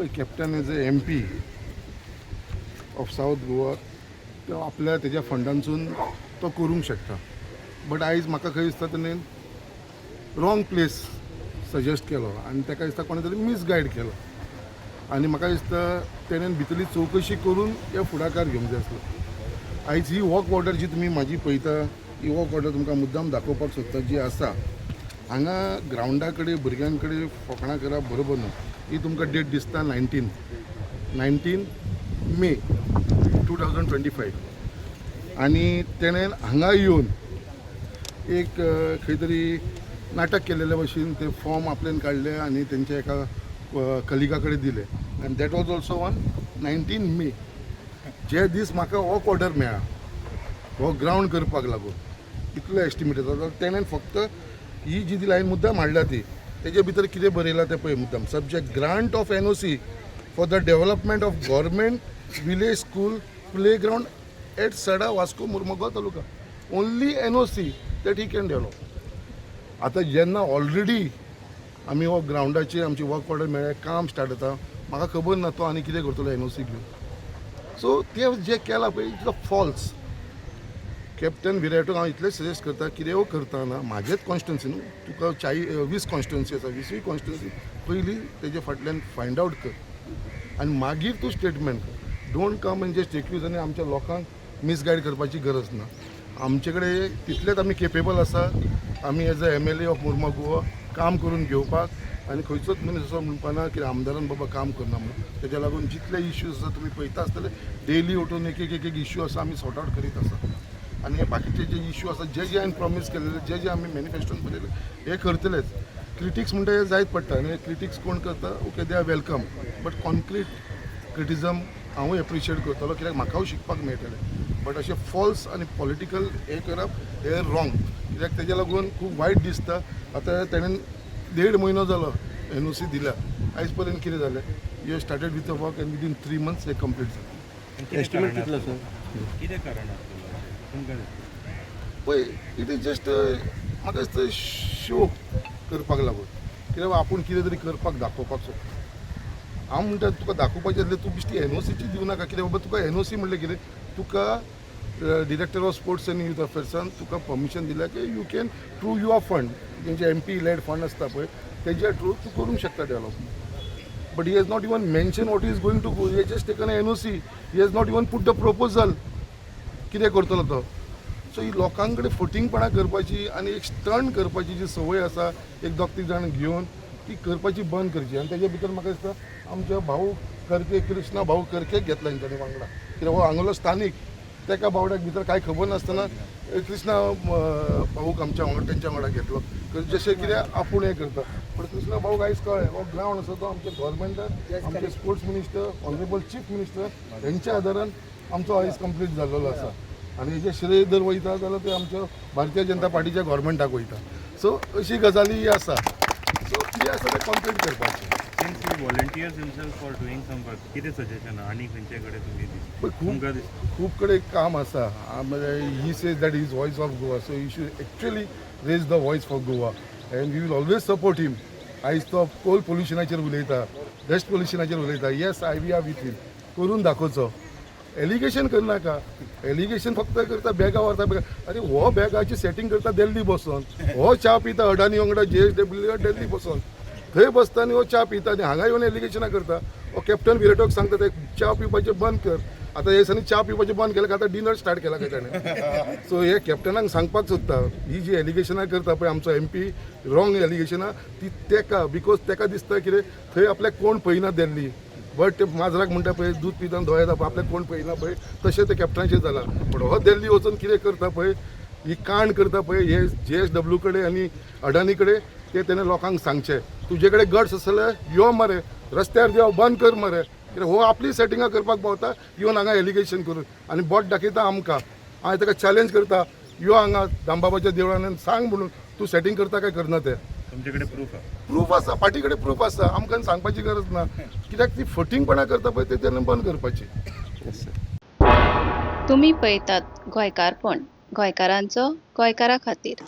पळय, Captain as a MP of South Goa, तो आपल्या तेज्या फंडांसून तो करूंक शकता. बट आयज म्हाका खंय दिसता, तेणें रॉंग प्लेस सजेस्ट केलो आनी ताका दिसता कोणें तरी मिसगायड केलो. आनी म्हाका दिसता तेणें भितरली चवकशी करून हे फुडाकार घेवंक जाय आसलो. आयज ही वॉक ऑर्डर जी तुमी म्हाजी पळयता, ही वॉक ऑर्डर तुमकां मुद्दाम दाखोवपाक सोदता जी आसा. हांगा ग्रावंडा कडेन भुरग्यां कडेन फकाणां करप बरोबर न्हू. ही तुमकां डेट दिसता, 19 May 2025. आनी तेणें हांगा येवन एक खंय तरी नाटक केलेले भशेन ते फॉर्म आपल्यान काडले आनी तेंच्या एका कलिगा कडेन दिले आनी that was also on 19 May, जे दीस म्हाका वॉक ऑर्डर मेळ्ळा हो ग्रावंड करपाक लागून. इतलो एस्टिमेट जाता. तेणें फक्त ही जी ती हांवें मुद्दाम हाडल्या ती, तेजे भितर कितें बरयलां तें पळय मुद्दाम. Subject, grant of NOC for the development of government village school play ground at Sada, Vasco, Mormugao taluka. Only NOC that he can develop. आतां जेन्ना ऑलरेडी आमी हो ग्रावंडाचेर आमची वर्क ऑर्डर मेळ्ळें, काम स्टार्ट जाता, म्हाका खबर ना तो आनी कितें करतलो एनओसी घेवन. सो ते जें केलां पळय, it's a false. Captain विरेटोक हांव इतलेंच सजेस्ट करता, कितें करतना म्हाजेच कॉन्स्टिट्युन्सी न्हू, तुका 20 कॉन्स्टिट्युन्सी आसा, 20ूय कॉन्स्टिट्युन्सी पयलीं तेजे फाटल्यान फायंड आवट कर आनी मागीर तूं स्टेटमेंट कर. Don't come and just accuse आनी आमच्या लोकांक मिसगायड करपाची गरज ना. आमचे कडेन तितलेच आमी केपेबल आसा आमी as a MLA of Mormugao काम करून घेवपाक. आनी खंयचोच मनीस असो म्हणपाना की आमदारान बाबा काम करना म्हणून. तेज्या लागून जितले इश्यूज आसा, तुमी पळयता आसतले, डेली उठून एक एक एक एक इश्यू आसा, आमी सॉर्ट आवट करीत आसा. आनी हे बाकीचे जे इश्यू आसा, जे जे हांवें प्रॉमीस केलेले, जे जे आमी मॅनिफेस्टोन बरयले, हे करतलेच. क्रिटिक्स म्हणटा हे जायत पडटा आनी क्रिटिक्स कोण करता, okay, they are welcome, but concrete criticism हांवूय एप्रिशिएट करतलो, कित्याक म्हाकाय शिकपाक मेळटलें. बट अशें फॉल्स आनी पॉलिटिकल हें करप हें रॉंग, कित्याक तेज्या लागून खूब वायट दिसता. आतां तेणें देड म्हयनो जालो एनओसी दिल्या, आयज पर्यंत कितें जालें? You started with the work and within 3 months हें कंप्लीट जालें. एस्टिमेट कितलो सर? कितें कारण आसतलें तुमकां दिसता? पळय, it is just म्हाका दिसता शो करपाक लागून, कित्याक आपूण कितें तरी करपाक दाखोवपाक सोदता. हांव म्हणटा, तुका दाखोवपाचें आसलें, तूं बेश्टी एनओसीची दिवं नाका. कित्याक बाबा, तुका एनओसी म्हणलें कितें? तुका Director of Sports and Youth अफेर्सान तुका परमिशन दिल्या की you can through your fund, जेंचे एमपी लॅड फंड आसता पळय, तेज्या थ्रू तूं करूंक शकता development. But he has not even mention what is going to go. He just taken NOC. He has not even put the proposal कितें करतलो तो. सो ही लोकां कडेन फटींगपणां करपाची आनी एक स्टंट करपाची जी संवय आसा, एक दोग तीग जाण घेवन ती करपाची बंद करची. आनी तेजे भितर म्हाका दिसता आमच्या भाऊ करके, कृष्णा भाऊ करकेक घेतला हेंच्यांनी वांगडा, कित्याक हो हांगलो स्थानीक, तेका बावड्याक भितर कांय खबर नासतना कृष्णा भाऊक आमच्या वांगडा, तेंच्या वांगडा घेतलो, जशें कितें आपूण हें करता. पण कृष्णा भाऊक आयज कळ्ळें, हो ग्रावंड आसा तो आमच्या गव्हर्मेंटान, आमचे sports minister, honourable chief minister हेंच्या आदारान आमचो आयज कंप्लीट जाल्लो आसा. आनी हेजें श्रेय जर वयता जाल्यार ते आमच्या भारतीय जनता पार्टीच्या गव्हर्मेंटाक वयता. सो अशी गजाली आसा. सो कितें आसा तें कॉम्प्लीट करपाचें. Since he volunteers himself for doing some work, कितें सजेशन आनी खंयचे कडेन तुमी पळय, खूब तुमकां दिसता? खूब कडेन काम आसा. He says that is voice of Goa, so he should actually raise the voice for Goa and we will always support him. आयज तो कोल पोल्युशनाचेर उलयता, डस्ट पोल्युशनाचेर उलयता. Yes, I we are with him. करून दाखोवचो, एलिगेशन करनाका. एलिगेशन फक्त करता, बॅगां व्हरता, बॅगां. अरे, हो बॅगाची सेटींग करता दिल्ली बसोन. हो च्या पिता अडानी वांगडा, जेएसडब्ल्यू दिल्ली बसोन, थंय बसता आनी हो च्या पिता आनी हांगा येवन एलिगेशनां करता. हो कॅप्टन विरेटोक सांगता ते च्या पिवपाचें बंद कर. आतां हे दिसांनी च्या पिवपाचें बंद केलें काय आतां डिनर स्टार्ट केला काय ताणें? सो हे कॅप्टनाक सांगपाक सोदता, ही जी एलिगेशनां करता पळय आमचो एमपी, रॉंग एलिगेशनां ती तेका, because तेका दिसता कितें, थंय आपल्याक कोण पळयना दिल्ली. बट ते माजराक म्हणटा पळय, दूद पितना दोळे दाखोवप, आपल्याक कोण पळयना पळय, तशें ते कॅप्टनाचेर जालां. पूण हो दिल्ली वचून कितें करता पळय, ही कांड करता पळय हे जेएसडब्ल्यू कडेन आनी अडानी कडेन, ते तेणें लोकांक सांगचें, तुजे कडेन गट्स आसले जाल्यार यो मरे, रस्त्यार देंव, बंद कर मरे. कित्याक हो आपली सेटिंगां करपाक भोंवता येवन हांगा एलिगेशन करून आनी बोट दाखयता आमकां. हांवें ताका चॅलेंज करता, यो हांगा दामबाबाच्या देवळान आनी सांग म्हणून, तूं सेटींग करता काय करना तें. तुमचे कडेन प्रूफ आहा? प्रूफ आसा, पार्टी कडेन प्रूफ आसा. आमकां सांगपाची गरज ना, कित्याक ती फटींगपणां करता पळय, ते तेणें बंद करपाची. तुमी पळयतात गोंयकारपण, गोंयकारांचो गोंयकारा खातीर.